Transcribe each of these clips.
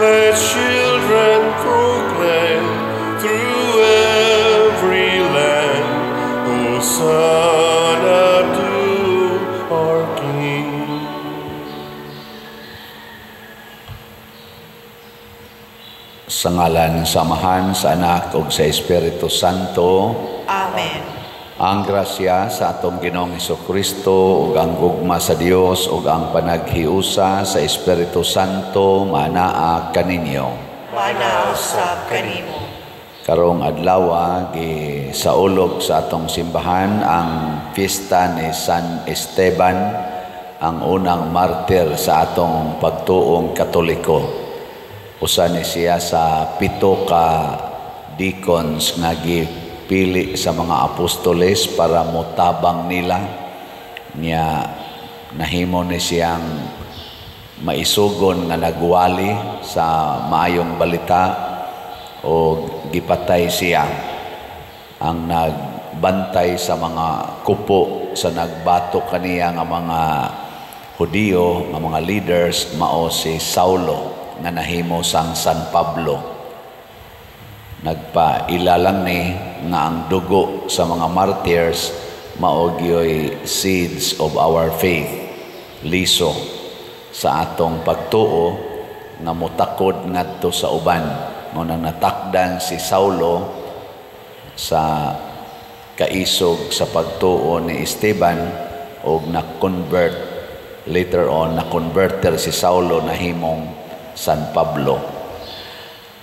Let children proclaim through every land, Hosanna to our King. Sa ngalan sa Amahan, sa Anak ug sa Espiritu Santo. Amen. Ang grasya sa atong Ginoong Hesukristo ug ang gugma sa Dios ug ang panaghiusa sa Espiritu Santo manaa kaninyo. Manaa usab kanimo. Karong adlaw gisaulog sa atong simbahan ang fiesta ni San Esteban, ang unang martir sa atong pagtuong Katoliko. Usa ni siya sa 7 ka deacons nga gipili sa mga apostoles para motabang nila. Niya nahimo ni siyang maisugon nga nagwali sa maayong balita o gipatay siya. Ang nagbantay sa mga kupo sa nagbato kaniya nga mga Hudiyo, nga mga leaders, mao si Saulo nga nahimo sang San Pablo. Nagpailalang ni nga ang dugo sa mga martyrs mao gyoy seeds of our faith, liso sa atong pagtuo nga motakod ngadto sa uban. Mao nang natakdan si Saulo sa kaisog sa pagtuo ni Esteban og na-convert later on, na-converter si Saulo nahimong San Pablo.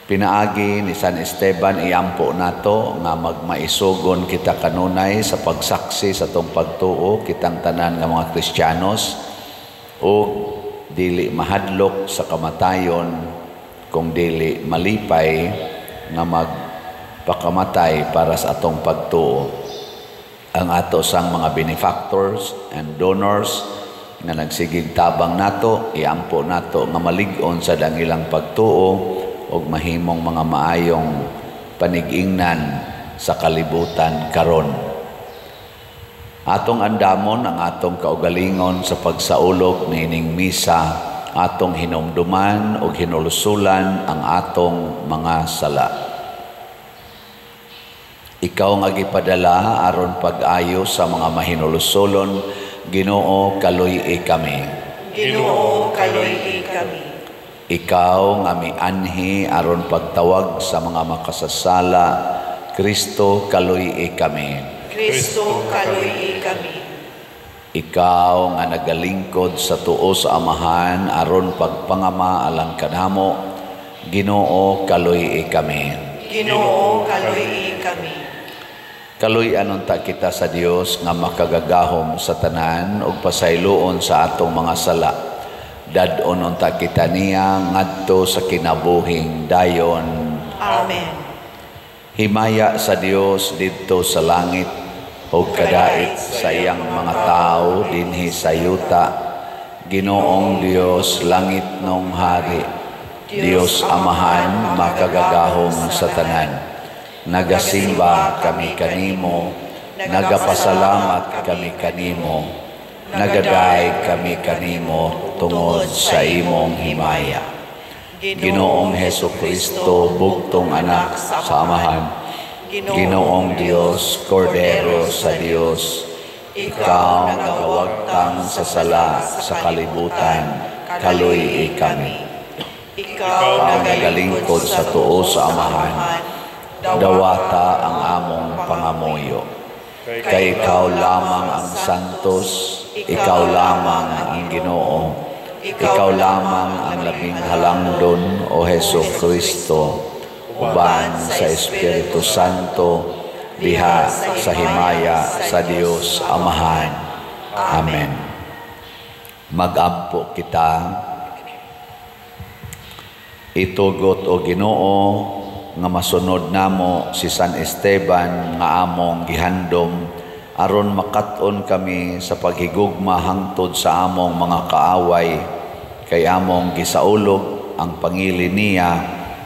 Pinaagi ni San Esteban, iampo nato nga magmaisugon kita kanunay sa pagsaksi sa atong pagtuo kitang tanan nga mga Kristiyanos ug dili mahadlok sa kamatayon kung dili malipay nga magpakamatay para sa atong pagtuo. Ang ato sang mga benefactors and donors nga nagsigig tabang nato, iampo nato nga malig-on sa ang ilang pagtuo ug mahimong mga maayong panigingnan sa kalibutan karon. Atong andamon ang atong kaugalingon sa pagsaulog niining misa, atong hinumduman ug hinulsulan ang atong mga sala. Ikaw nga gipadala aron pag-ayo sa mga mahinulsulon, Ginoo, kaluy-i kami. Ginoo, kaluy-i kami. Ikaw nga mianhi aron pagtawag sa mga makasasala, Kristo, kaluy-i kami. Kristo, kaluy-i kami. Ikaw nga nagalingkod sa tuo sa Amahan aron pagpangama alang kanamo, Ginoo, kaluy-i kami. Ginoo, kaluy-i kami. Kaluy-an unta kita sa Dios nga makagagahom sa tanan ug pasayloon sa atong mga sala. Dad-on unta kita niya ngadto sa kinabuhing dayon. Amen. Himaya sa Dios didto sa langit ug kadait sa iyang mga tawo dinhi sa yuta. Ginoong Dios, langit nong hari, Dios Amahan makagagahom sa tanan. Nagasimba kami kanimo, nagapasalamat kami kanimo, nagaday kami kanimo tungod sa imong himaya. Ginoong Hesukristo, bugtong anak sa Amahan, Ginoong Dios, Kordero sa Dios, ikaw nagawagtang sa sala sa kalibutan, kaluy-i kami. Ikaw nagalingkod sa tuo sa Amahan, dawata ang among pangamuyo. Kay ikaw lamang ang santos, ikaw lamang ang Ginoo, ikaw lamang ang labing halangdon, o Hesu Kristo, uban sa Espiritu Santo, diha sa himaya sa Dios Amahan. Amen. Magampo kita. Itugot o Ginoo nga masunod namo si San Esteban nga among gihandom aron makat-on kami sa paghigugma hangtod sa among mga kaaway, kay among gisaulog ang pangili niya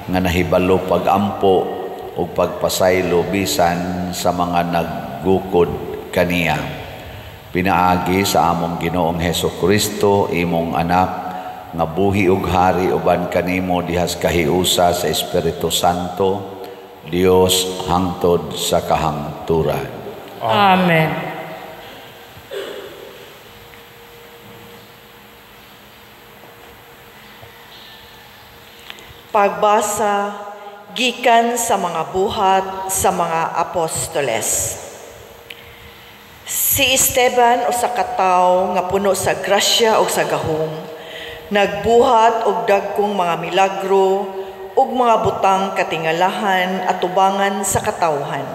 nga nahibalo pagampo ug pagpasaylo bisan sa mga naggukod kaniya. Pinaagi sa among Ginoong Hesus Kristo, imong anak, nga buhi ug hari uban kanimo dihas kahiusa sa Espiritu Santo, Dios hangtod sa kahangturan. Amen. Pagbasa gikan sa mga buhat sa mga apostoles. Si Esteban usa ka tawo nga puno sa grasya ug sa gahom, nagbuhat og dagkong mga milagro ug mga butang katingalahan atubangan sa katawhan.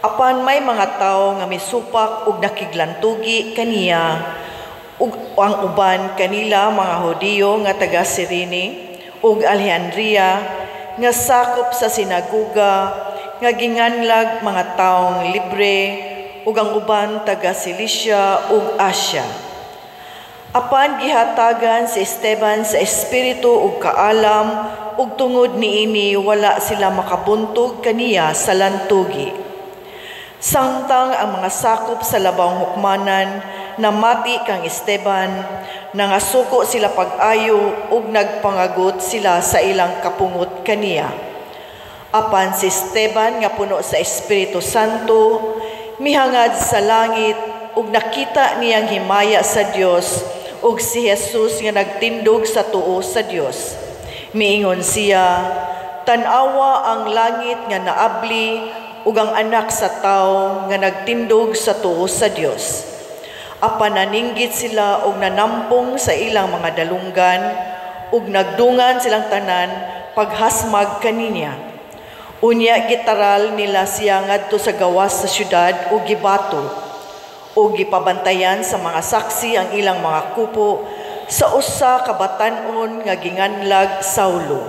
Apan may mga tawo nga misupak ug nakiglantugi kaniya ug ang uban kanila mga Hudiyo nga taga Sirene ug Alejandria nga sakop sa sinaguga nga ginganlag mga taong libre ug ang uban taga Cilicia ug Asia. Apan gihatagan si Esteban sa espiritu ug kaalam ug tungod niini wala sila makabuntog kaniya sa lantugi. Samtang ang mga sakop sa labawng hukmanan namati kang Esteban, nangasuko sila pag-ayo ug nagpangagot sila sa ilang kapungot kaniya. Apan si Esteban nga puno sa Espiritu Santo, mihangad sa langit ug nakita niyang himaya sa Dios ug si Jesus nga nagtindog sa tuo sa Dios. Miingon siya, tan-awa ang langit nga naabli ug ang anak sa tawo nga nagtindog sa tuo sa Dios. Apan naninggit sila og nanampong sa ilang mga dalunggan ug nagdungan silang tanan paghasmag kaninya. Unya gitaral nila siya ngadto sa gawas sa syudad ug gibato ug gipabantayan sa mga saksi ang ilang mga kupo sa usa ka batan-on nga ginganlag Saulo.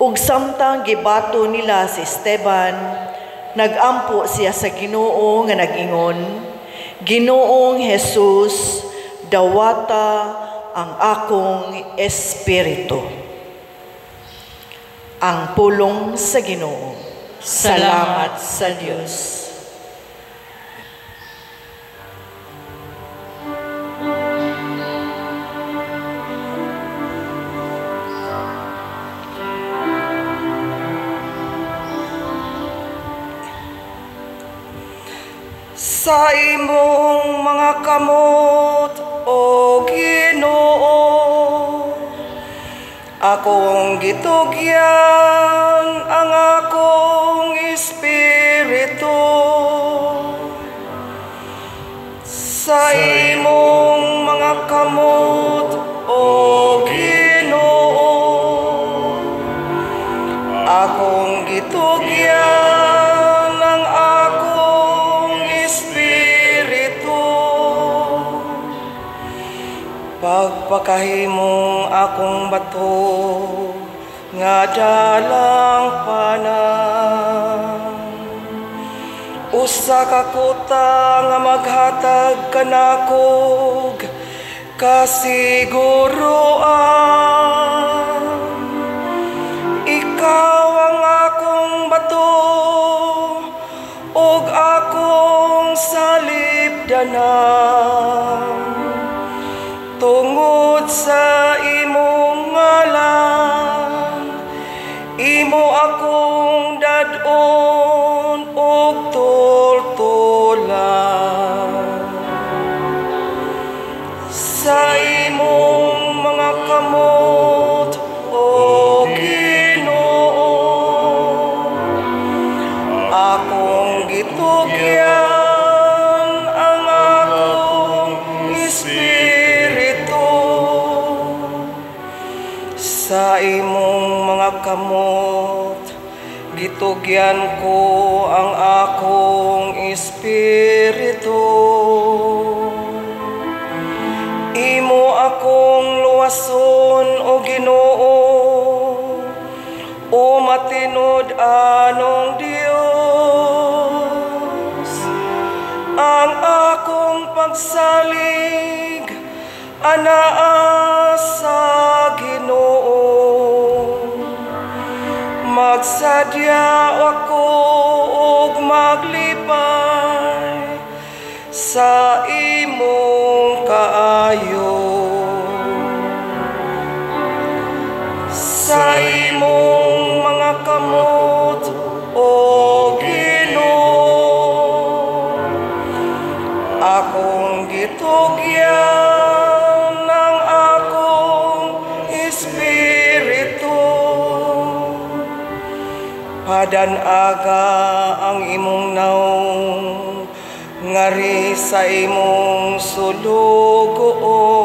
Ug samtang gibato nila si Esteban, nagampo siya sa Ginoo nga nag-ingon, Ginoong Jesus, dawata ang akong espiritu. Ang pulong sa Ginoo. Salamat sa Dios. Sa imong mga kamot, O Ginoo, akong gitugyan ang akong espiritu. Sa imong mga kamot, O Ginoo, akong gitugyan ang akong espiritu. Pagpakahimong akong bato nga dalang panang, usa ka kuta nga maghatag kanakog kasiguruan. Ikaw ang akong bato ug akong salibdanan. Tungod sa imong ngalan, imo akong dad-on ug tultulan. Sa imong mga kamot, O Ginoo, akong gitugyan ang akong espiritu. Sa imong mga kamot, gitugyan ko ang akong espiritu. Imo akong luwason, O Ginoo, o matinud-anong Dios. Ang akong pagsalig anaa sa Ginoo. Magsadya ako ug maglipay sa imong kaayo. Sa imong mga kamot, O Ginoo, akong gitugyan ang akong espiritu. Padan-aga ang imong naong ngari sa imong sulugoon.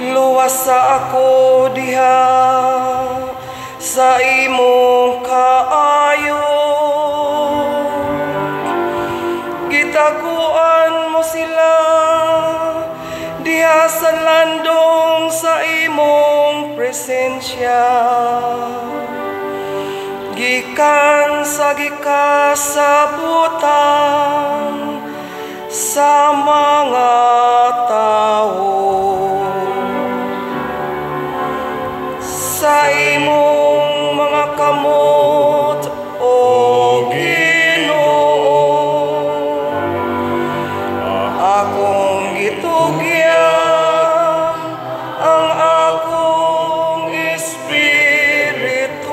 Luwasa ako diha sa imong kaayo. Gitaguan mo sila diha sa landong sa imong presensya. Gikan sa gikasabutan sa mga tao. Sa imong mga kamot, O Ginoo, akong gitugyan ang akong espiritu.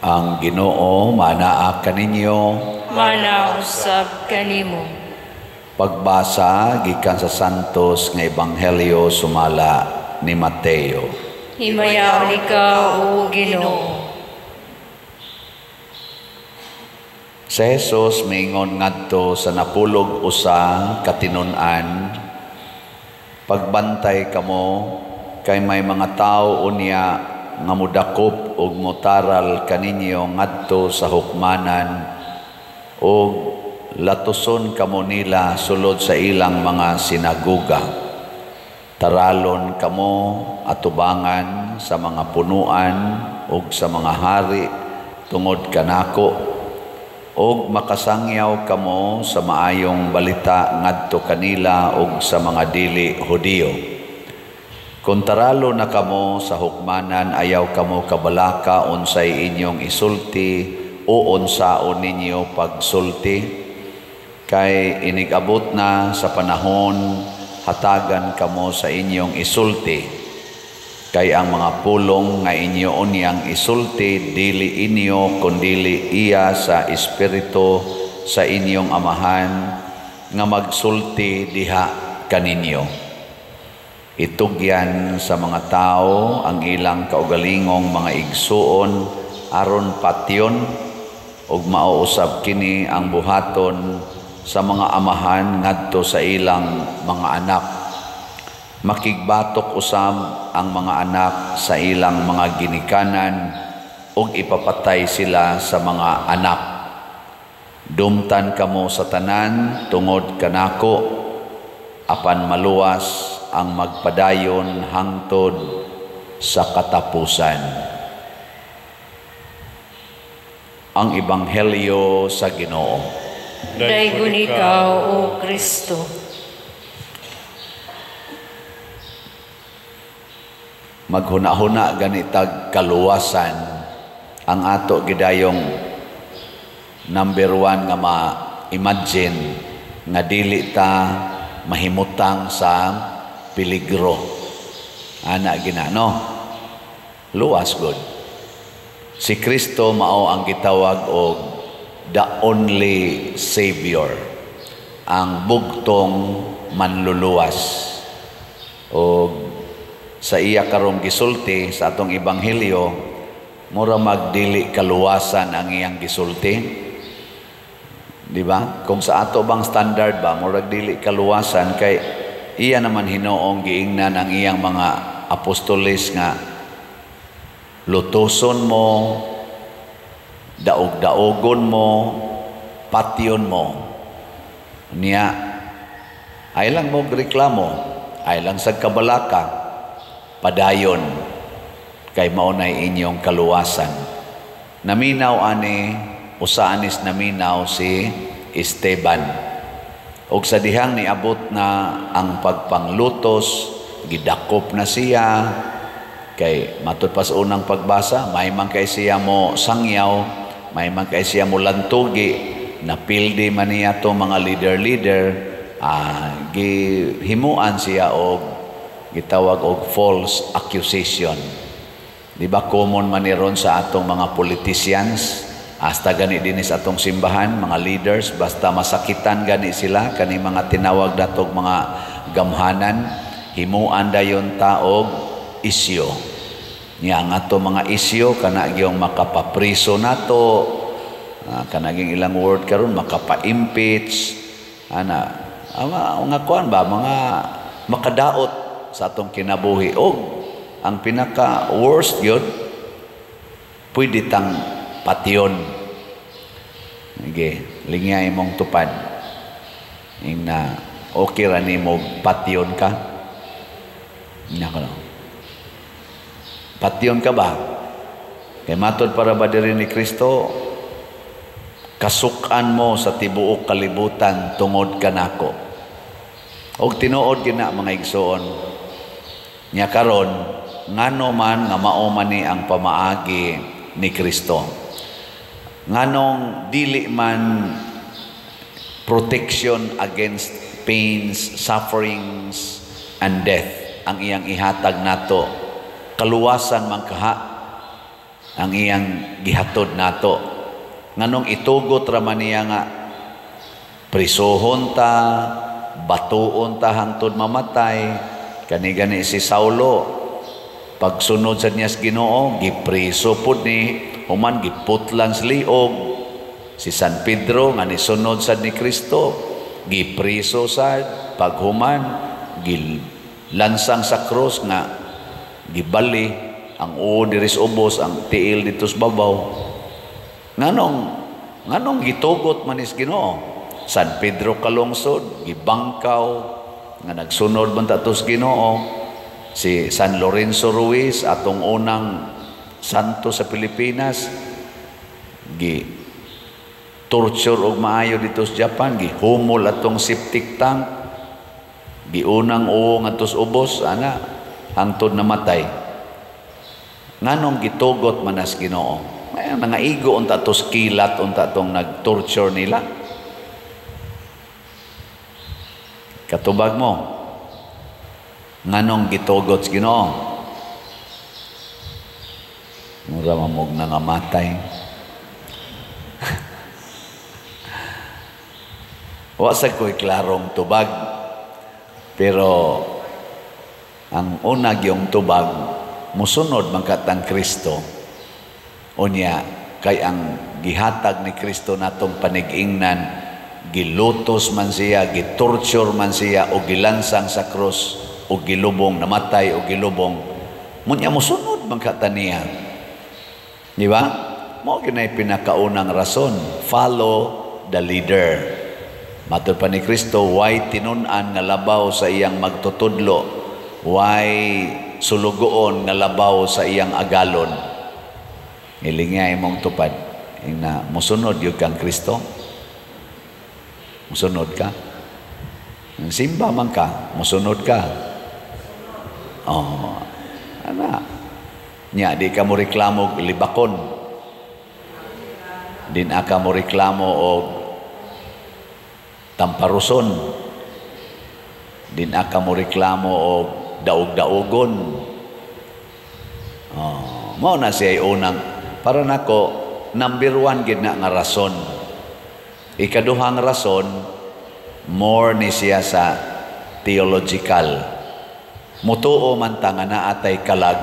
Ang Ginoo manaa kaninyo, manausab kanimo. Pagbasa gikan sa Santos nga Ebanghelyo sumala ni Mateo. Himayaon ikaw, o Ginoo. Si Jesus miingon ngadto sa 11 ka tinun-an, pagbantay kamo kay may mga tawo unya nga mudakop og motaral kaninyo ngadto sa hukmanan og latuson kamo nila sulod sa ilang mga sinagoga. Taralon kamo atubangan sa mga punuan og sa mga hari tungod kanako, og makasangyaw kamo sa maayong balita ngadto kanila og sa mga dili Hudiyo. Kung taralo na kamo sa hukmanan, ayaw kamo kabalaka unsay inyong isulti o unsaon ninyo pagsulti, kay inigabot na sa panahon hatagan kamo sa inyong isulti. Kay ang mga pulong nga inyo unyang isulti dili inyo kundili iya sa espiritu sa inyong amahan nga magsulti diha kaninyo. Itugyan sa mga tao ang ilang kaugalingong mga igsuon aron patyon, ug mauusab kini ang buhaton sa mga amahan ngadto sa ilang mga anak. Makigbatok usab ang mga anak sa ilang mga ginikanan ug ipapatay sila sa mga anak. Dumtan kamo sa tanan tungod kanako, apan maluwas ang magpadayon hangtod sa katapusan. Ang Ebanghelyo sa Ginoo. Daygon ikaw, O Kristo. Maghuna-huna ganitag kaluwasan ang ato gidayong number 1 nga ma-imagine nga dili ta mahimutang sa peligro. Ana gina, no? Luwas god. Si Kristo mao ang gitawag og the only Savior, ang bugtong manluluwas. Og sa iya karong gisulti sa atong ebanghelyo, mura magdili kaluwasan ang iyang gisulti. Di ba? Kung sa ato bang standard ba, murag dili kaluwasan kay Iya naman Hinoong giingnan ang iyang mga apostoles nga lutoson mo, daog-daogon mo, patyon mo. Niya, ay lang mo reklamo, ay lang sa kabalaka, padayon, kay mao nay inyong kaluwasan. Naminaw ani, usa anis naminaw si Esteban. Og sa dihang niabot na ang pagpanglutos, gidakop na siya, kay matud pa sa unang pagbasa, may man kay siya mo sangyaw, may man kay siya mo lantugi, napildi man niya to mga leader-leader, gihimuan siya og gitawag og false accusation. Di ba common man ni ron sa atong mga politicians, hasta gani din sa atong simbahan, mga leaders, basta masakitan gani sila, kani mga tinawag datog mga gamhanan, himuan dayon taog isyo. Niya ang ato mga isyo, kana gyung makapapriso nato, kana gyung ilang word karon makapa-impeach, ana, mga kuan ba, mga makadaot sa atong kinabuhi. Og ang pinaka worst yun, pwede tang patyon. Sige, lingya imong tupad. Ing na okay ra nimo patyon ka? Nako no. Patyon ka ba? Kay matod para ba diri ni Kristo, kasukan mo sa tibuok kalibutan tungod kanako. Og tinuod gina mga igsoon. Nya karon ngano man nga mao man ni ang pamaagi ni Kristo. Nganong dili man protection against pains, sufferings, and death ang iyang ihatag nato, kaluwasan man kaha ang iyang gihatod nato. Nganong itugot ra man niya nga prisuhon ta, batuon ta hangtod mamatay. Kani gani si Saulo, pagsunod sa niya sa Ginoo, gipriso pud ni, human giputlan sa liog. Si San Pedro nga nisunod sad ni Kristo, gipriso sad, paghuman gilansang sa krus nga gibali ang uo diri sa ubos, ang tiil dito sa babaw. Nganong gitugot man is Ginoo? San Pedro kalungsod, gibangkaw nga nagsunod man ta sa Ginoo. Si San Lorenzo Ruiz, atong unang santo sa Pilipinas, gi torture og maayo dito sa Japan, gihumol atong septic tank, giunang uo ngadto sa ubos, ana, hangtod namatay. Nganong gitugot man as Ginoo? Ay, nangaigo unta to kilat unta tong nag-torture nila. Katubag mo, nganong gitugot sa Ginoo? Mura mamog nangamatay. Wa sa ko'y klarong tubag, pero ang una gyung tubag, musunod man katang Kristo. Unya, kay ang gihatag ni Kristo natong panig-ingnan, gilutos man siya, gitorture man siya, o gilansang sa krus, o gilubong, namatay, o gilubong. Munya musunod man kata niya. Di ba? Mao ginay pinakaunang rason. Follow the leader. Matod pa ni Kristo, why tinun-an nga labaw sa iyang magtutudlo? Why sulugoon nga labaw sa iyang agalon? Ilingya imong tupad. Ina, musunod yun kang Kristo. Musunod ka. Simba man ka, musunod ka. Oh, ana. Nya, di ka mo reklamo libakon. Din aka mo reklamo og tamparuson. Din aka mo reklamo og daog-daogon. Oh, mao na siya unang para nako number 1 gid na nga rason. Ikaduhang rason, more ni siya sa theological. Mutuo man ta nga naatay kalag,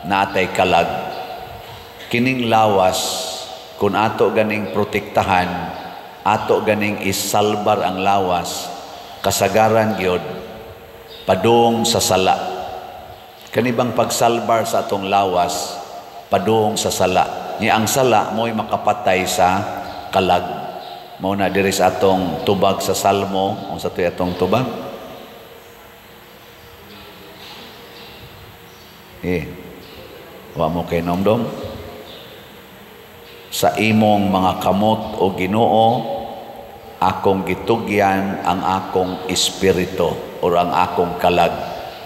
naatay kalag. Kining lawas, kung ato ganing protektahan, ato ganing isalbar ang lawas, kasagaran gyud Padung sa sala. Kanibang pagsalbar sa atong lawas, padung sa sala. Ni ang sala mo'y makapatay sa kalag. Mao na diri sa atong tubag sa Salmo, unsa to'y atong tubag? Wa mo kay nomdom? Sa imong mga kamot o Ginoo, akong gitugyan ang akong espiritu or ang akong kalag.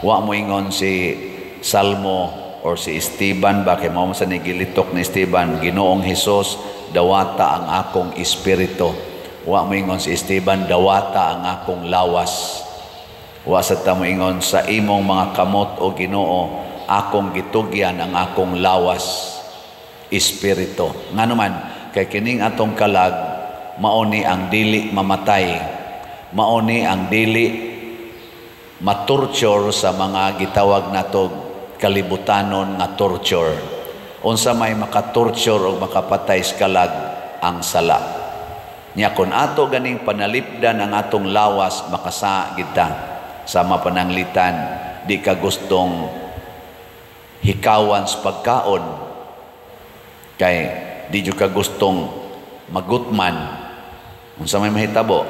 Wa mo ingon si Salmo or si Esteban ba kay mao sa nigilitok ni Esteban, Ginoong Hesus, dawata ang akong espiritu. Wa mo ingon si Esteban, dawata ang akong lawas. Wa sa ta mo ingon sa imong mga kamot o Ginoo, akong gitugyan ang akong lawas, espiritu. Ngano man kay kining atong kalag mao ni ang dili mamatay, mao ni ang dili matorture sa mga gitawag nato kalibutanon nga torture. Unsa may makatorture o makapatay sa kalag? Ang sala. Nya kon ato ganing panalipdan ang atong lawas, makasa kita sa mapananglitan. Di ka gustong hikawan sa pagkaon, kay di jud ka gustong magutman. Unsa may mahitabo?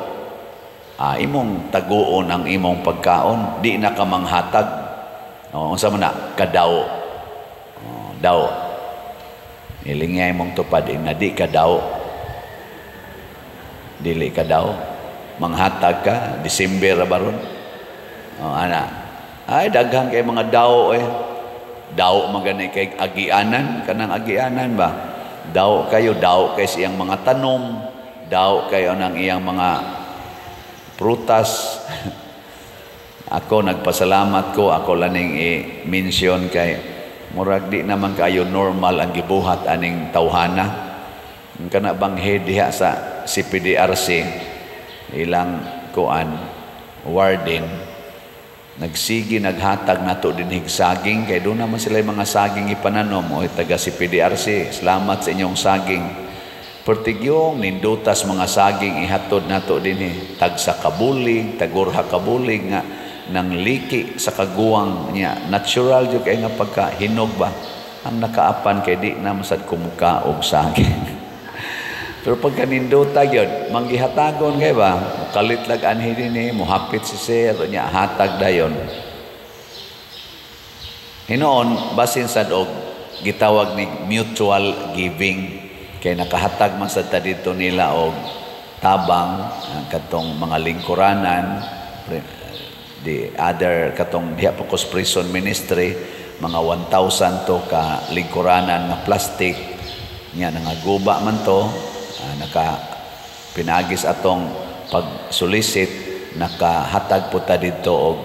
Imong taguon ang imong pagkaon, di na ka manghatag. Unsa man na? Kadaw. Daw. Ilingay mong tupad na di ka daw. Dili ka daw. Manghatag ka, December ra baron. Ana. Ay daghan kay mga daw eh. Daw magani kay agianan, kanang agianan ba? Daw kayo, daw kay siyang mga tanom, daw kayo ng iyang mga prutas. Ako nagpasalamat ko, ako laning i-mention kay murag di naman kayo normal ang gibuhat aning tawhana. Ang kana bang head diha sa CPDRC, ilang kuan warden, nagsigi naghatag nato dinhig saging kay doon naman sila mga saging ipananom. O taga CPDRC, salamat sa inyong saging. Pertigyong nindutas mga saging ihatod nato dinhi, tag sa kabulig, tagurha kabulig nga nang liki sa kaguwang niya. Natural jud kay nga pagka hinog ba ang nakaapan kay di na masad kumuka og saging. Pero pagka nindota gyud, manggihatagon kay ba, kalit lag anhi dinhi, mohapit si sir nya hatag dayon. Hinoon basin sad og gitawag ni mutual giving, kay nakahatag man sad ta didto nila og tabang katong mga lingkuranan, the other katong diha pa kos prison ministry, mga 1,000 to ka lingkuranan nga plastic nya nangaguba man to. Naka pinagis atong pagsulisit, nakahatag po ta didto og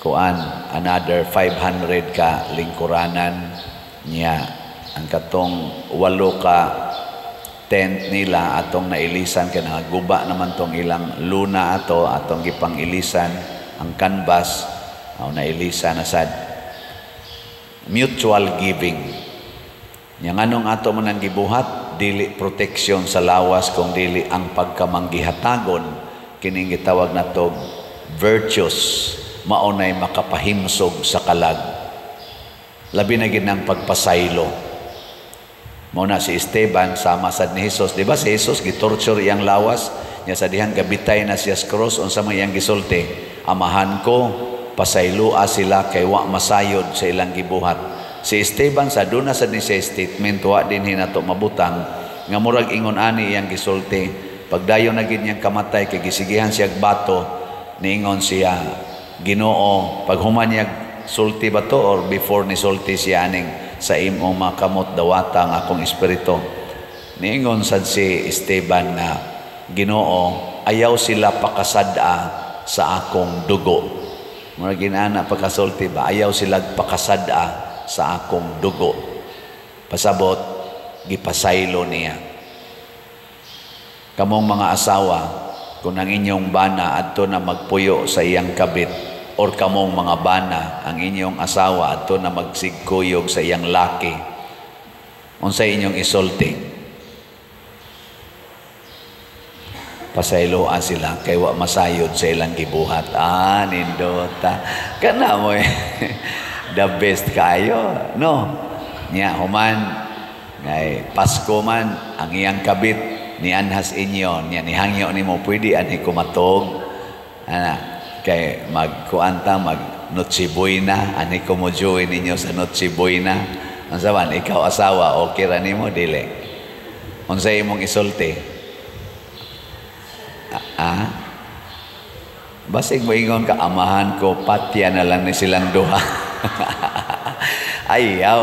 kuan another 500 ka lingkuranan niya. Ang katong 8 ka tent nila atong nailisan kay nangaguba naman tong ilang luna ato, atong gipang-ilisan ang canvas, nailisan na sad. Mutual giving. Nya nganong ato man ang gibuhat, dili protection sa lawas kung dili ang pagkamanggihatagon, kining gitawag nato virtues, maunay makapahimsog sa kalag. Labi na gid ang pagpasaylo. Mao na si Esteban sama sad ni Jesus, di ba si Jesus gitorture iyang lawas nya sa dihang gabitay na siya sa cross, unsa man iyang gisulti? Amahan ko, pasayloa sila kay wa masayod sa ilang gibuhat. Si Esteban sa duna sad ni siya statement, wa din hinato mabutang nga murag ingon ani iyang gisulti. Pagdayon na gid niyang kamatay kay gisigihan siya bato, niingon siya, Ginoo, paghuman niya sulti ba to or before ni sulti siya aning sa imong mga kamot dawata ang akong espiritu. Niingon sad si Esteban nga, Ginoo, ayaw sila pakasad-a sa akong dugo. Murag ginana pagkasulti ba, ayaw sila pakasad-a sa akong dugo. Pasabot, gipasaylo niya. Kamong mga asawa, kung ang inyong bana adto na magpuyo sa iyang kabit, or kamong mga bana, ang inyong asawa adto na magsigkuyog sa iyang laki, unsay inyong isulti? Pasayloa sila kay wa masayod sa ilang gibuhat. Ah, nindota. Kana mo the best kayo, no? Nya human ngay Pasko man ang iyang kabit nianhas inyo, nya nihangyo nimo pwede ani kumatog. Ana kay magkuan ta mag Noche Buena, ani ko mo join ninyo sa Noche Buena. Unsa man ikaw asawa, okay ra nimo dili? Unsa imong isulti? Ah? Basig moingon ka, amahan ko, patya na lang ni silang duha. Ayaw,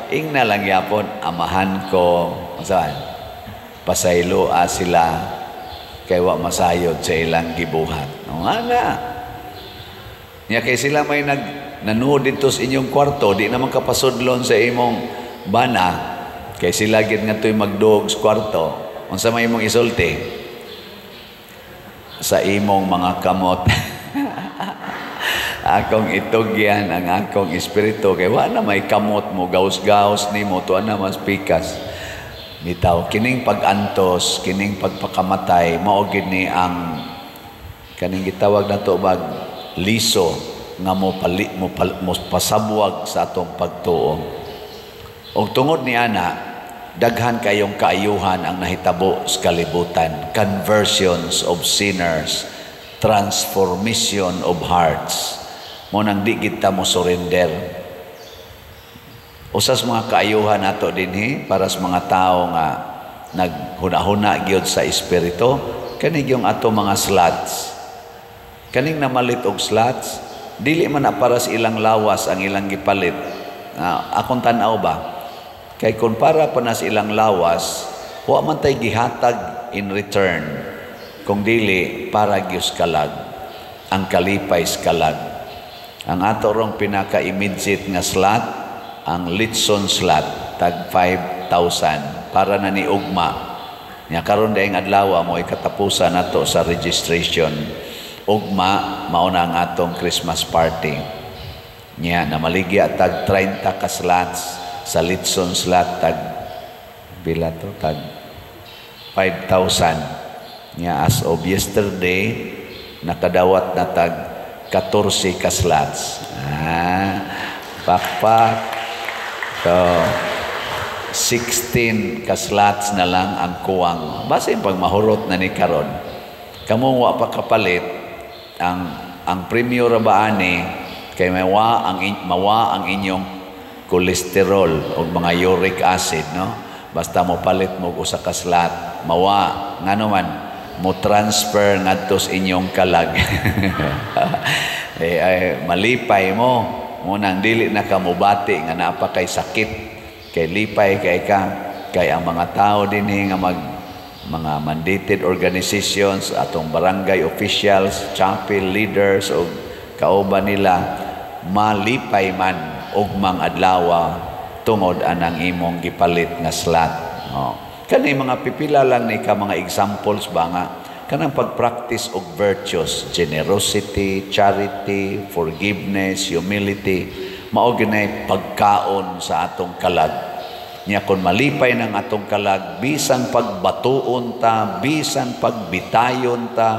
ingna lang yapon, amahan ko. Unsa man? Pasayloa sila kay wa masayod sa ilang gibuhat. O nga na. Nya kay sila may nanuod dito sa inyong kwarto, di naman kapasudlon sa imong bana, kay sila gid nga to'y magduog sa kwarto. Unsa may imong isulti? Sa imong mga kamot. Akong itugyan ang akong espiritu kay wa na may kamot mo gaus-gaus nimo tuwa na mas pikas. Bitaw kining pag-antos, kining pagpakamatay, mao gid ni ang kaning gitawag nato bag liso nga mo pali, mo, pal, mo pasabwag sa atong pagtuo. Og tungod ni ana, daghan kayong kaayuhan ang nahitabo sa kalibutan, conversions of sinners, transformation of hearts. Mo nang di kita mo surrender. Usas mga kaayuhan nato dinhi para sa mga tao nga naghuna-huna gyud sa espiritu, kani yung ato mga slots. Kaning namalit og slots, dili man na para sa ilang lawas ang ilang gipalit. Akong tan-aw ba? Kay kung para pa na sa ilang lawas, wa man tay gihatag in return. Kung dili para gyud kalag, ang kalipay sa kalag. Ang ato rong pinaka-immediate nga slot, ang Litson slot, tag 5,000 para na ni ugma. Nya karon daing adlaw mo katapusan nato sa registration. Ugma mao na ang atong Christmas party. Nya namaligya tag 30 ka slots sa Litson slot tag pila to, tag 5,000. Nya as of yesterday nakadawat na tag 14 ka slots. Pakpak. So 16 ka slots na lang ang kuwang. Basta pag mahurot na ni karon. Kamo wa pa kapalit ang premyo ra ba ani kay mawa ang inyong kolesterol o mga uric acid, no? Basta mo palit mo usa ka slot, mawa ngano man mo transfer ngadto sa inyong kalag. Ay, malipay mo munang dili na ka mobati nga naa pa kay sakit, kay lipay kay ka kay ang mga tao dinhi nga mga mandated organizations, atong barangay officials, chapel leaders o kauban nila malipay man ugmang adlaw tungod anang imong gipalit nga slot. Oh. Kani mga pipila lang ni ka mga examples ba nga kanang pag-practice og virtues, generosity, charity, forgiveness, humility, mao ginay pagkaon sa atong kalag. Nya kon malipay ng atong kalag, bisan pagbatuon ta, bisan pagbitayon ta,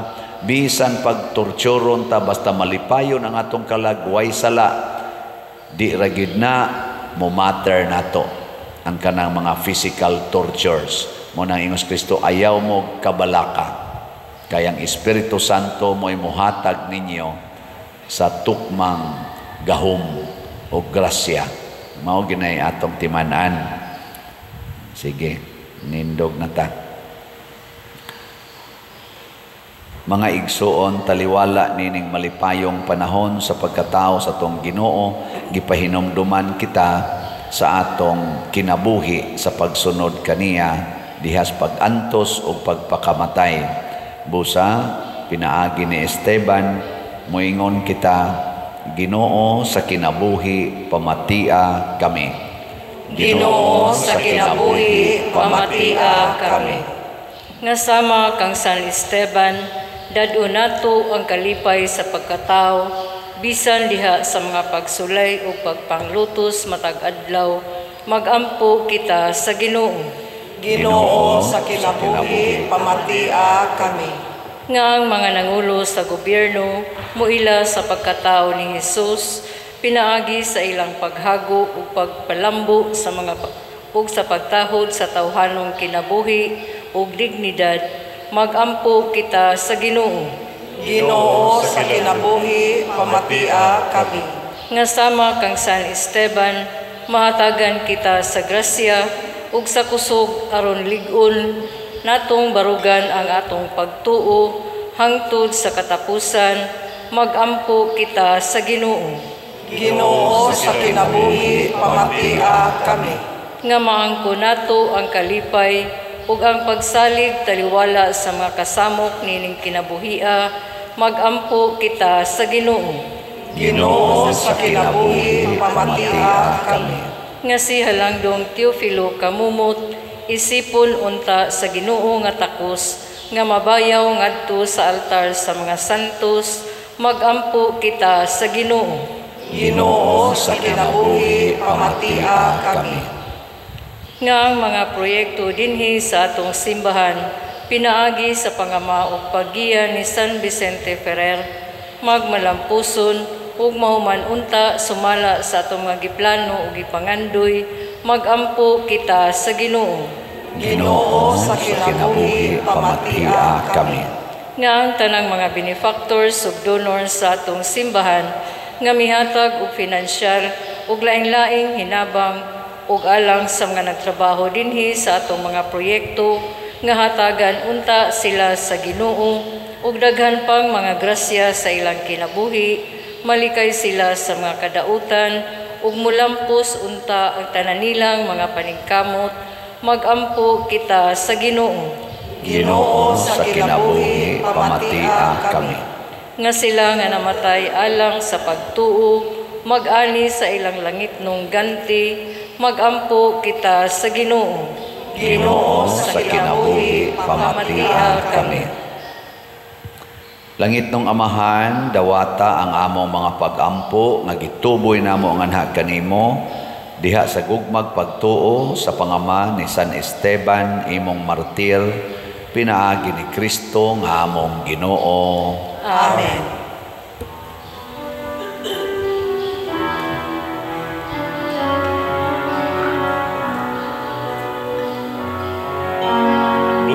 bisan pagtorturon ta, basta malipayon ang atong kalag, way sala, di ra gid na mo matter nato ang kanang mga physical tortures. Mo nang ingos Kristo, ayaw mo kabalaka. Kay ang Espiritu Santo mo'y muhatag ninyo sa tukmang gahom o grasya. Mao ginay atong timan-an. Sige, nindog na ta. Mga igsuon, taliwala nining malipayong panahon sa pagkatao sa atong Ginoo, gipahinumduman kita sa atong kinabuhi sa pagsunod kaniya dihas pag-antos o pagpakamatay. Busa pinaagi ni Esteban, moingon kita, Ginoo sa kinabuhi pamatia kami. Ginoo sa kinabuhi pamatia kami. Nga sama kang San Esteban, dad-o nato ang kalipay sa pagkatao, bisan diha sa mga pagsulay o pagpanglutos matag adlaw, magampo kita sa Ginoo. Ginoo sa kinabuhi pamatia kami. Nga ang mga nangulo sa gobyerno muila sa pagkatao ni Hesus pinaagi sa ilang paghago ug pagpalambo sa mga ug sa pagtahod sa tawhanong kinabuhi ug dignidad, magampo kita sa Ginoo. Ginoo, sa kinabuhi, pamatia kami. Nga sama kang San Esteban, mahatagan kita sa grasya ug sa kusog aron lig-on natong barugan ang atong pagtuo hangtod sa katapusan, magampo kita sa Ginoo. Ginoo, sa kinabuhi, pamatia kami. Nga maangko nato ang kalipay ug ang pagsalig taliwala sa mga kasamok nining kinabuhia, magampo kita sa Ginoo. Ginoo, sa kinabuhi, pamatia kami. Nga si Halangdong Teofilo Camomot isipon unta sa Ginoo nga takos nga mabayaw ngadto sa altar sa mga santos, magampo kita sa Ginoo. Ginoo, sa kinabuhi, pamatia kami. Nga ang mga proyekto dinhi sa atong simbahan pinaagi sa pangama ug paggiya ni San Vicente Ferrer magmalampuson ug mahuman unta sumala sa atong mga giplano ug gipangandoy, magampo kita sa Ginoo. Ginoo, sa kinabuhi, pamatia kami. Nga ang tanang mga benefactors ug donors sa atong simbahan nga mihatag og finansyal ug laing-laing hinabang ug alang sa mga nagtrabaho dinhi sa atong mga proyekto nga hatagan unta sila sa Ginoo ug daghan pang mga grasya sa ilang kinabuhi, malikay sila sa mga kadautan ug mulampos unta ang tanan nilang mga paningkamot, magampo kita sa Ginoo. Ginoo, sa kinabuhi, pamatia kami. Nga sila nga namatay alang sa pagtuo, mag-ani sa ilang langitnong ganti, magampo kita sa Ginoo. Ginoo, sa kinabuhi, pamatia kami. Langit nung Amahan, dawata ang among mga pagampo nga gituboy namo nganha kanimo diha sa gugmag pagtuo sa pangama ni San Esteban imong martir, pinaagi ni Kristo nga among Ginoo. Amen.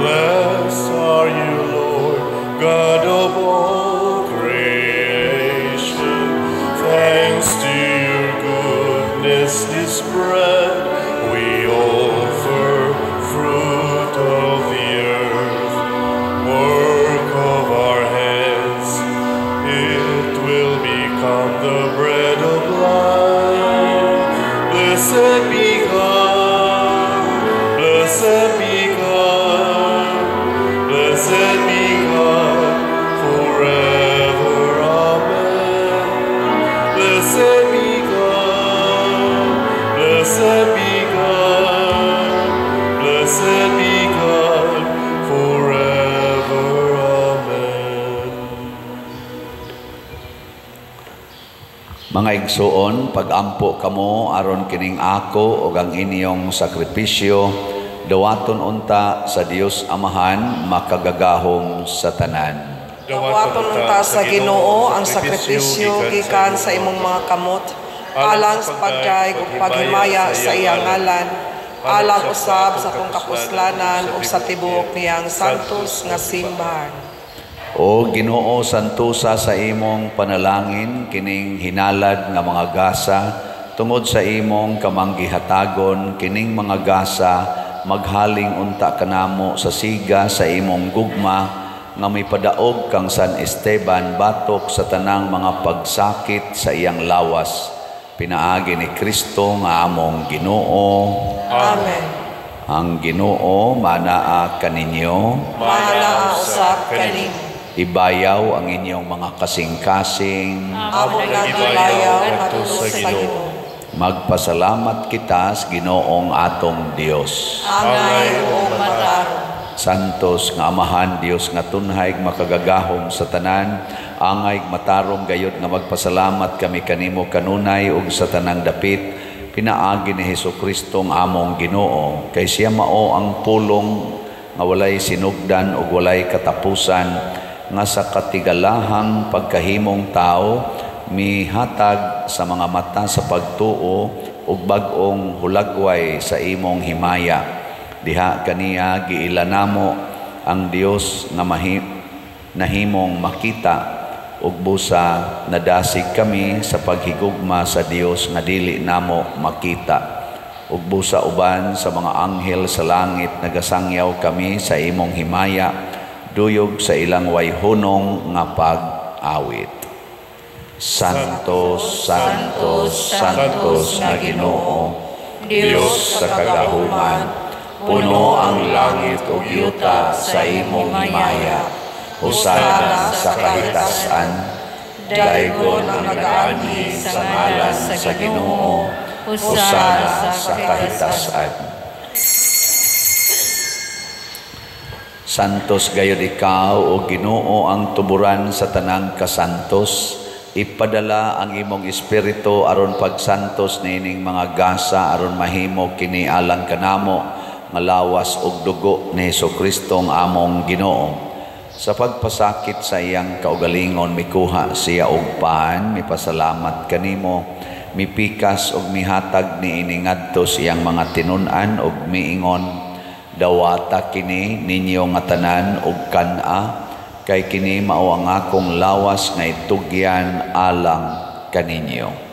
Blessed are you, Lord, God of all creation. Thanks to your goodness, this bread we offer, fruit of the earth, work of our hands. It will become the bread of life. Blessed be God, blessed be God, blessed be God forever. Amen. Blessed be God, blessed be God, blessed be God forever. Amen. Mga igsuon, pagampo kamo aron kining ako ug ang inyong sakripisyo dawaton unta sa Dios Amahan makagagahom sa tanan. Dawaton unta sa Ginoo ang sakripisyo gikan sa imong mga kamot, alang sa pagdayeg ug paghimaya sa iyang ngalan, alang usab sa atong kapuslanan ug sa tibuok niyang santos nga simbahan. O Ginoo, santusa sa imong panalangin kining hinalad nga mga gasa tungod sa imong kamanggihatagon kining mga gasa maghaling unta kanamo sa siga sa imong gugma nga may padaog kang San Esteban batok sa tanang mga pagsakit sa iyang lawas, pinaagi ni Kristo nga among Ginoo. Amen. Ang Ginoo manaa kaninyo, Manaa usab kanimo. Ibayaw ang inyong mga kasing-kasing. Amo nga gibayaw ngadto sa Ginoo. Magpasalamat kita sa Ginoong atong Dios. Angay ug matarong. Santos nga Amahan, Dios nga tunhay makagagahom sa tanan, angay matarong gayod nga magpasalamat kami kanimo kanunay ug sa tanang dapit, pinaagi ni Hesukristo ang among Ginoo, kay siya mao ang pulong nga walay sinugdan ug walay katapusan, nga sa katigalahang pagkahimong tao mihatag sa mga mata sa pagtuo ug bag-ong hulagway sa imong himaya. Diha kaniya giila namo ang Dios nga nahimong makita ug busa nadasig kami sa paghigugma sa Dios nga dili namo makita. Ug busa uban sa mga anghel sa langit nagasangyaw kami sa imong himaya, duyog sa ilang wayhunong nga pag-awit. Santo, Santo, Santos nga Ginoo, Dios sa kagahuman, puno ang langit ug yuta sa imong himaya. Hosana sa kahitasan, daygon ang nagaanhi sa ngalan sa Ginoo. Hosana sa kahitasan. Santos gayud ikaw, o Ginoo, ang tuburan sa tanang kasantos. Ipadala ang imong espiritu aron pagsantos niining mga gasa aron mahimo kini alang kanamo nga lawas ug dugo ni Hesukristo ang among Ginoo. Sa pagpasakit sa iyang kaugalingon mikuha siya og pan, mipasalamat kanimo, mipikas og mihatag niini ngadto sa iyang mga tinun-an og miingon, dawata kini ninyo nga tanan og kan-a, kay kini mao ang akong lawas nga itugyan alang kaninyo.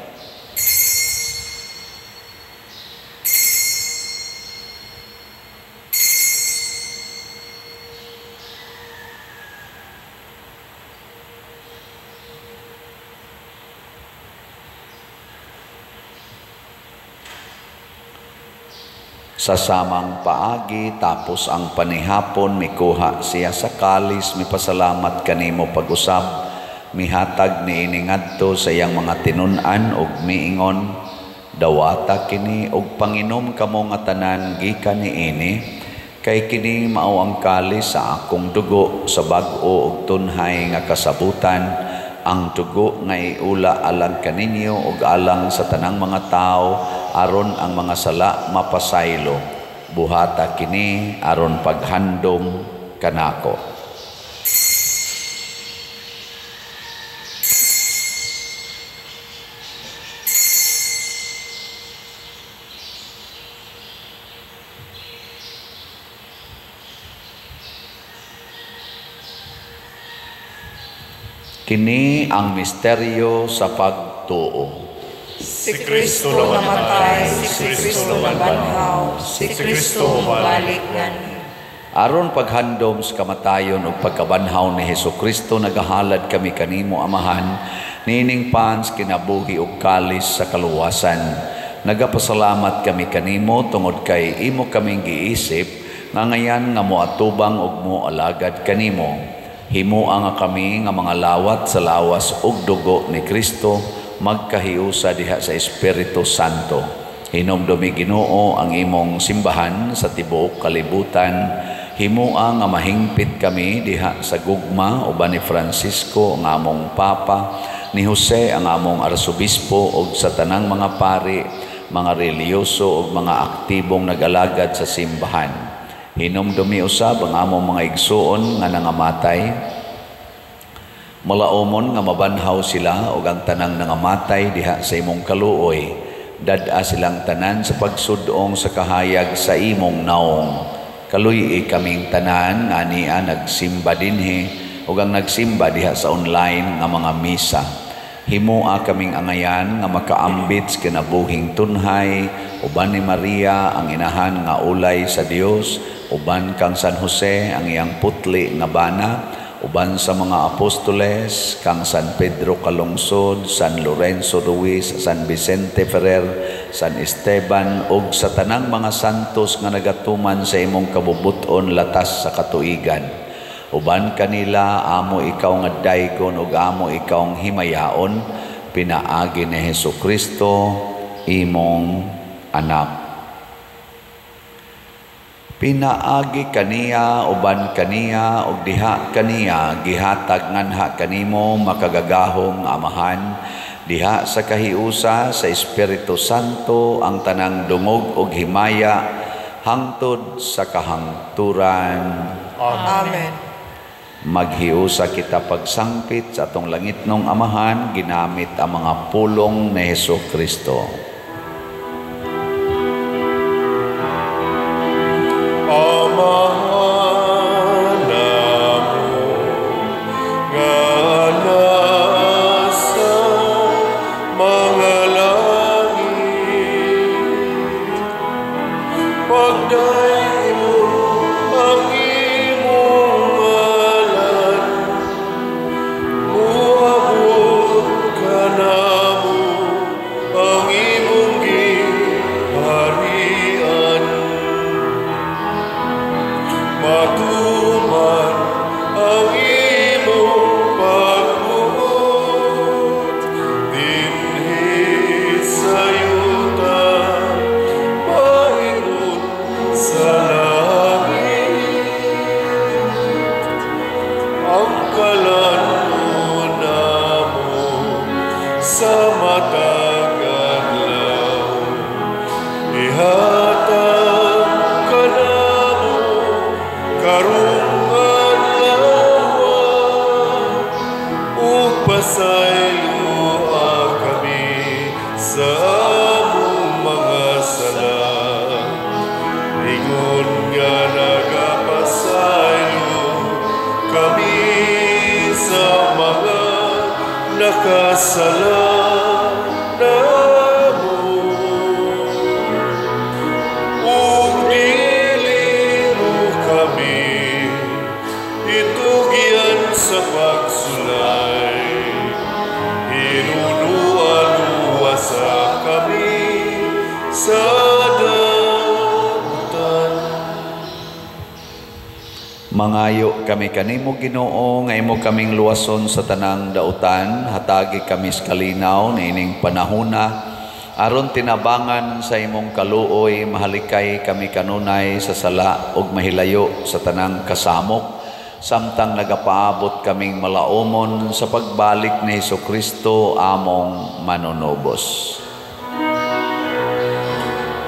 Sa samang paagi, tapos ang panihapon, mikuha siya sa kalis, mipasalamat kanimo pag-usab, mihatag niini ngadto sa iyang mga tinun-an ug miingon, dawata kini ug panginom kamo nga tanan gikan niini, kay kini mao ang kalis sa akong dugo sa bag-o ug tunhay nga kasabutan, ang dugo nga iula alang kaninyo ug alang sa tanang mga tawo aron ang mga sala mapasaylo. Buhata kini aron paghandom kanako. Kini ang misteryo sa pagtuo. Si Kristo namatay, si Kristo nabanhaw, si Kristo mubalik nganhi. Aron paghandom sa kamatayon ug pagkabanhaw ni Hesukristo, nagahalad kami kanimo, Amahan, niining pans kinabuhi ug kalis sa kaluwasan. Nagapasalamat kami kanimo tungod kay imo kaming giisip nga ngayan nga moatubang ug moalagad kanimo. Himua nga kami nga mga lawat sa lawas ug dugo ni Kristo, magkahiusa diha sa Espiritu Santo. Hinumdumi Ginoo ang imong simbahan sa tibuok kalibutan. Himua nga mahingpit kami diha sa gugma uban ni Francisco ang among Papa, ni Jose ang among Arsobispo ug sa tanang mga pari, mga relihiyoso ug mga aktibong nag-alagad sa simbahan. Hinumdumi usab ang among mga igsuon nga nangamatay. Malaumon nga mabanhaw sila ug ang tanang nangamatay diha sa imong kaluoy. Dad-a silang tanan sa pagsudong sa kahayag sa imong naong. Kaluy-i kaming tanan nga ania nagsimba dinhi ug ang nagsimba diha sa online nga mga misa. Himua kaming angayan nga makaambit sa kinabuhing tunhay uban ni Maria ang inahan nga ulay sa Dios, uban kang San Jose ang iyang putli nga bana, uban sa mga apostoles kang San Pedro Calungsod, San Lorenzo Ruiz, San Vicente Ferrer, San Esteban ug sa tanang mga santos nga nagatuman sa imong kabubut-on latas sa katuigan. Uban kanila amo ikaw nga daygon ug amo ikaw ang himayaon, pinaagi ni Hesukristo imong anak. Pinaagi kaniya, uban kaniya, ug diha kaniya, gihatag nganha kanimo makagagahom Amahan, diha sa kahiusa sa Espiritu Santo ang tanang dungog ug himaya hangtod sa kahangturan. Amen. Maghiusa kita pagsangpit sa atong langitnong Amahan, ginamit ang mga pulong ni Hesus Kristo. Amahan namo nga nasa mga langit, pagdayeg ang imong ngalan, muabot kanamo ang imong giharian. Matuman ang imong pagbuot dinhi sa yuta, maingon sa langit. Ang kalan-on namo sa matag adlaw, ihatag kanamo karong adlaw, ug pasayloa kami sa among mga sala, ingon nga nagapasaylo kami sa mga nakasala namo. Ug dili mo kami itugyan sa pagsulay, hinunuan luwasa kami sa dautan. Mangayo kami kanimo, Ginoo, nga imo kaming luwason sa tanang dautan, hatagi kami sa kalinaw niining panahona, aron tinabangan sa imong kaluoy, mahalikay kami kanunay sa sala ug mahilayo sa tanang kasamok, samtang nagapaabot kaming malaumon sa pagbalik ni Hesukristo among manunubos.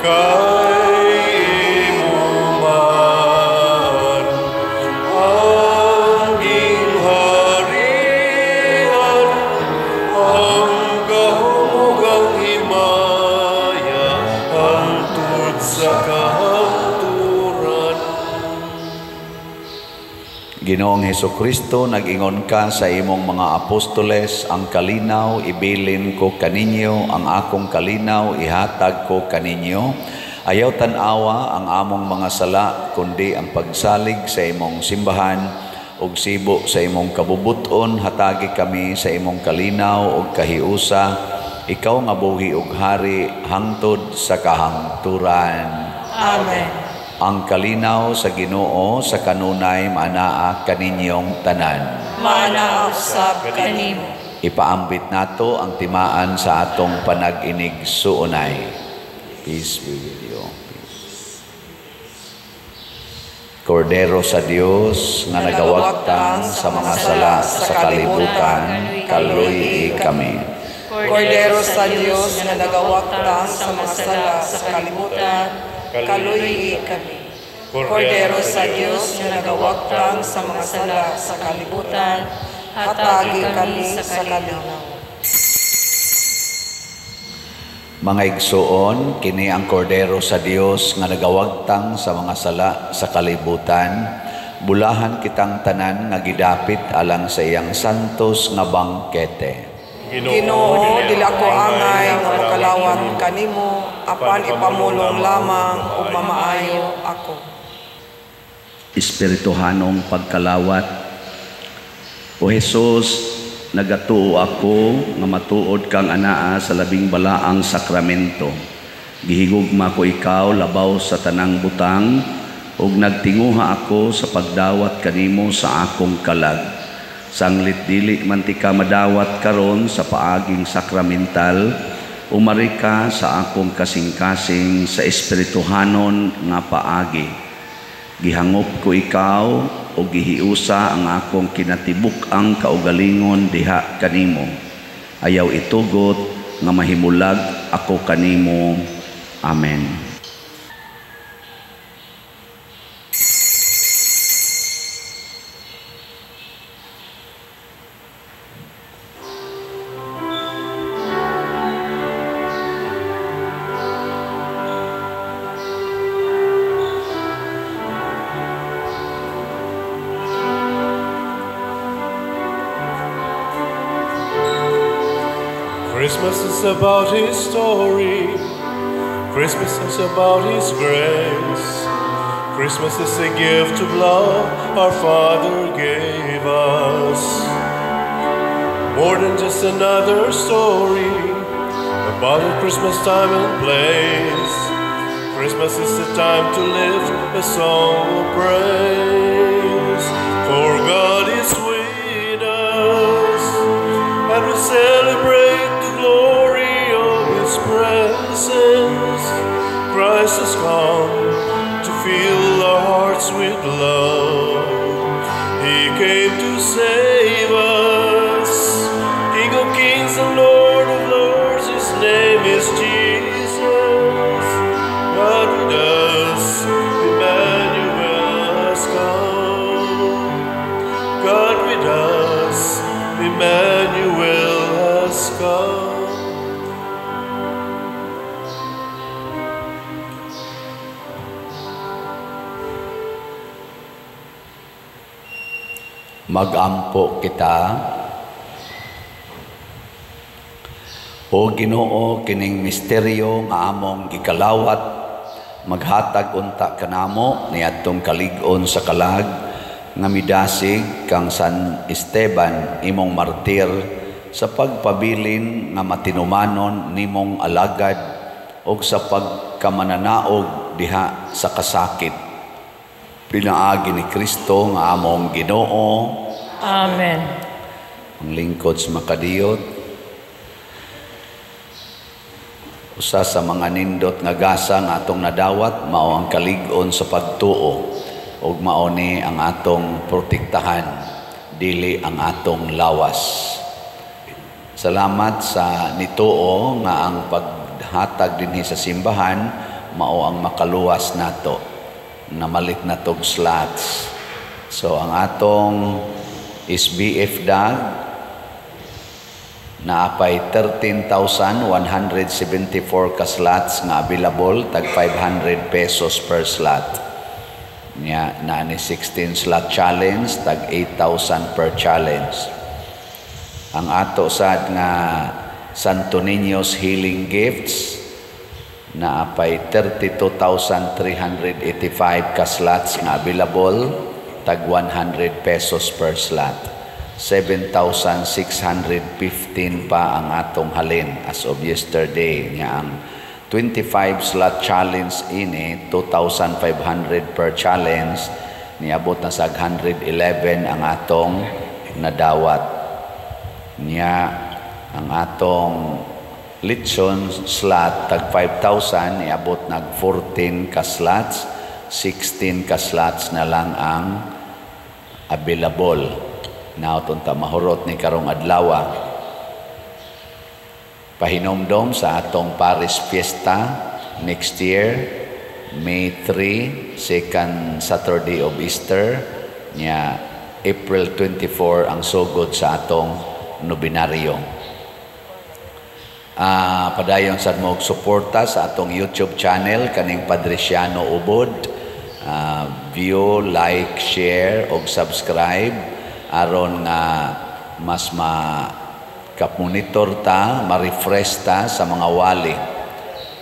Kay imo man ang gingharian, ang gahom ug ang himaya, hangtod sa kahangturan. Ginoong Hesukristo, nag-ingon ka sa imong mga apostoles, ang kalinaw ibilin ko kaninyo, ang akong kalinaw ihatag ko kaninyo. Ayaw tan-awa ang among mga sala, kundi ang pagsalig sa imong simbahan ug sibo sa imong kabubuton, hatagi kami sa imong kalinaw ug kahiusa. Ikaw nga buhi ug hari hangtod sa kahangturan. Amen. Ang kalinaw sa Ginoo sa kanunay maanaa kaninyong tanan. Maanaa usab kanimo. Ipaambit nato ang timaan sa atong panag-inig suunay. Peace be with you. Peace. Kordero sa Dios nga nagawagtang sa mga sala sa kalibutan, kaluy-i kami. Kordero sa Dios nga nagawagtang sa mga sala sa kalibutan, kaluy-i kami. Kordero sa Dios nga nagawagtang sa mga sala sa kalibutan, hatagi kami sa kalinaw. Mga igsuon, kini ang kordero sa Dios nga nagawagtang sa mga sala sa kalibutan. Bulahan kitang tanan nga gidapit alang sa iyang santos nga bangkete. Ginoo, dili ako angay nga makalawat kanimo, apan ipamulong lamang ug mamaayo ako. Espirituhanong pagkalawat. O Hesus, nagatuo ako nga matuod kang anaa sa labing balaang sakramento. Gihigugma ko ikaw labaw sa tanang butang, ug nagtinguha ako sa pagdawat kanimo sa akong kalag. Sanglit dili man ti ka madawat karon sa paaging sakramental, umari ka sa akong kasing-kasing sa espirituhanon nga paagi. Gihangop ko ikaw o gihiusa ang akong kinatibuk-ang kaugalingon diha kanimo. Ayaw itugot nga mahimulag ako kanimo. Amen. Christmas is about His story. Christmas is about His grace. Christmas is a gift of love our Father gave us. More than just another story about a Christmas time and place. Christmas is the time to lift a song of praise. For God is with us, and we celebrate the glory of His presence. Christ has come to fill our hearts with love. He came to save us. King of kings and Lord of lords, His name is Jesus. God with us, Emmanuel has come. God with us, Emmanuel has come. Magampo kita. O Ginoo, kining misteryo nga among gikalawat, maghatag unta kanamo niadtong kalig-on sa kalag nga midasig kang San Esteban imong martir sa pagpabilin nga matinumanon nimong alagad og sa pagkamananaog diha sa kasakit. Pinaagi ni Kristo nga among Ginoo. Amen. Ang lingkod sa makadiyot, usa sa mga nindot nga gasa nga atong nadawat mao ang kalig-on sa pagtuo, ug mao ni ang atong protektahan, dili ang atong lawas. Salamat sa nituo nga ang paghatag dinhi sa simbahan mao ang makaluwas nato. Namalit na tog slots. So ang atong SBF dag naapay 13,174 ka slots nga available, tag 500 pesos per slot. Nya naa ni 16 slot challenge, tag 8,000 per challenge. Ang ato sad nga Santo Niño's Healing Gifts naapay 32,385 ka slots nga available, tag 100 pesos per slot. 7,615 pa ang atong halin as of yesterday. Nya ang 25 slot challenge ini, 2,500 per challenge, niabot na sa 111 ang atong nadawat. Nya ang atong litson slot tag 5,000, niabot nag 14 ka slots, 16 ka slots na lang ang available. Now tunta mahurot ni karong adlaw. Pahinomdom sa atong Paris Fiesta next year, May 3, second Saturday of Easter, nya April 24 ang sugod sa atong nobenaryo. Padayon sad mo og suporta sa atong YouTube channel kaning Padriciano Ubod. View, like, share og subscribe aron nga mas ma-monitor ta, ma-refresh ta sa mga wali.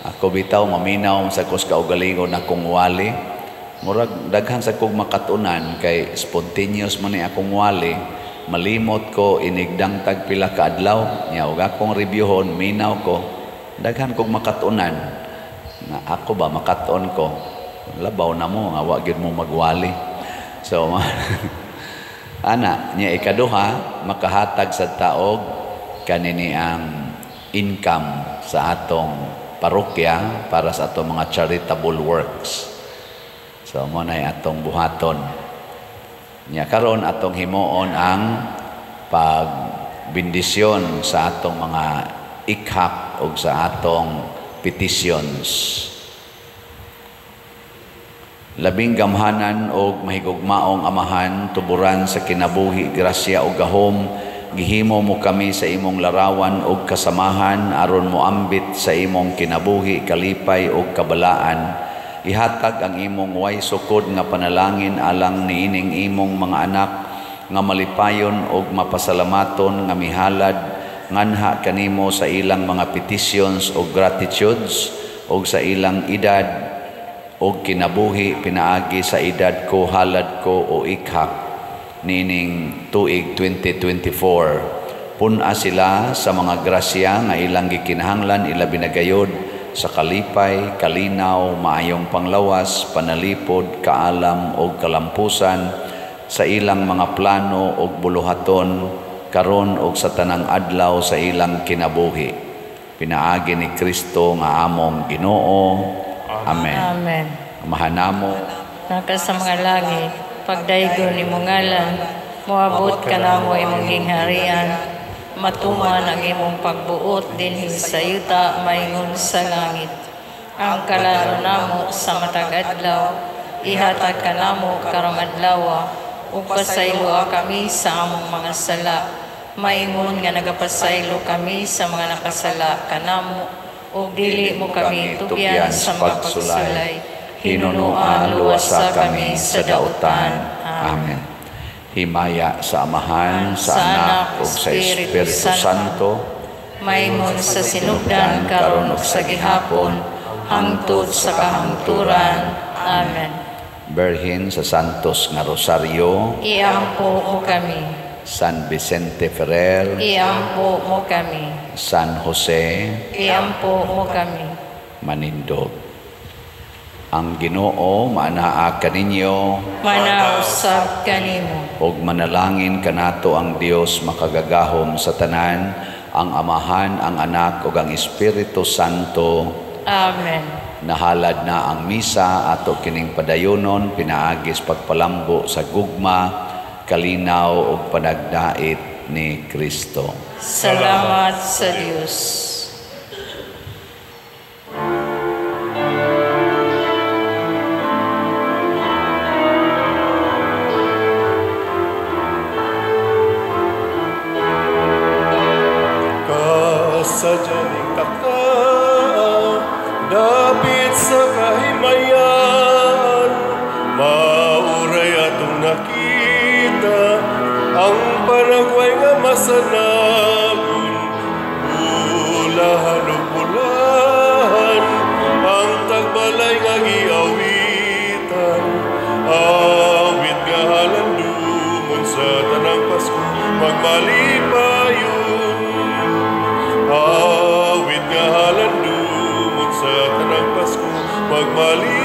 Ako bitaw maminaw sa kos kaugalingon akong wali. Murag daghan sa kog makatunan kay spontaneous man ni akong wali. Malimot ko inigdangtag pila ka adlaw nya og akong reviewhon minaw ko daghan kog makatunan nga ako ba makatuon ko, labaw na mo nga wa gyud mo magwali. So ana nya ikaduha, makahatag sa taog kanini ang income sa atong parokya para sa atong mga charitable works. So mo nay atong buhaton. Nya karon atong himuon ang pagbendisyon sa atong mga ikhak og sa atong petitions. Labing gamhanan og mahigugmaong Amahan, tuburan sa kinabuhi, grasya og gahom, gihimo mo kami sa imong larawan og kasamahan aron moambit sa imong kinabuhi, kalipay og kabalaan. Ihatag ang imong way sukod nga panalangin alang niining imong mga anak nga malipayon og mapasalamaton nga mihalad nganha kanimo sa ilang mga petitions o gratitudes o sa ilang edad o kinabuhi pinaagi sa edad ko, halad ko o ikhak nining tuig 2024. Pun-a sila sa mga grasya nga ilang gikinahanglan, ilabi na gayod sa kalipay, kalinaw, maayong panglawas, panalipod, kaalam o kalampusan sa ilang mga plano o buluhaton karon og sa tanang adlaw sa ilang kinabuhi. Pinaagi ni Kristo nga among Ginoo. Amen. Amen. Amahan namo naka sa mga langit, pagdaygon imong ngalan, moabot kanamo imong gingharian, matuman ang imong pagbuot dinhi sa yuta maingon sa langit. Ang kalaro namo sa matag adlaw, ihatag kanamo karong adlaw, ug pasayloa kami sa among mga sala, maingon nga nagapasaylo kami sa mga nakasala kanamo, ug dili mo kami tugyan sa mga pagsulay. Hinunoa, luwasa kami sa dautan. Amen. Himaya sa Amahan, sa Anak, ug sa Espiritu Santo, maingon sa sinugdan karon ug sa gihapon, hangtod sa kahangturan. Amen. Berhin sa Santos nga Rosario, iampo mo kami. San Vicente Ferrer, iampo mo kami. San Jose, iampo mo kami. Manindog. Ang Ginoo maanaa kaninyo, manausab kanimo, ug manalangin kanato ang Dios makagagahom sa tanan, ang Amahan, ang Anak ug ang Espiritu Santo. Amen. Nahalad na ang misa ato kining padayonon pinaagis pagpalambo sa gugma, kalinaw ug panagdait ni Kristo. Salamat sa Dios. Kasadyaning takta, dapit sa kahimayan, mauray atong nakita ang panagway nga masanagon. Bulahan o bulahan ang tagbalay nga giawitan, awit nga halandumon sa tanang Pasko magmalipayon. Awit nga halandumon sa tanang Pasko magmalipayon.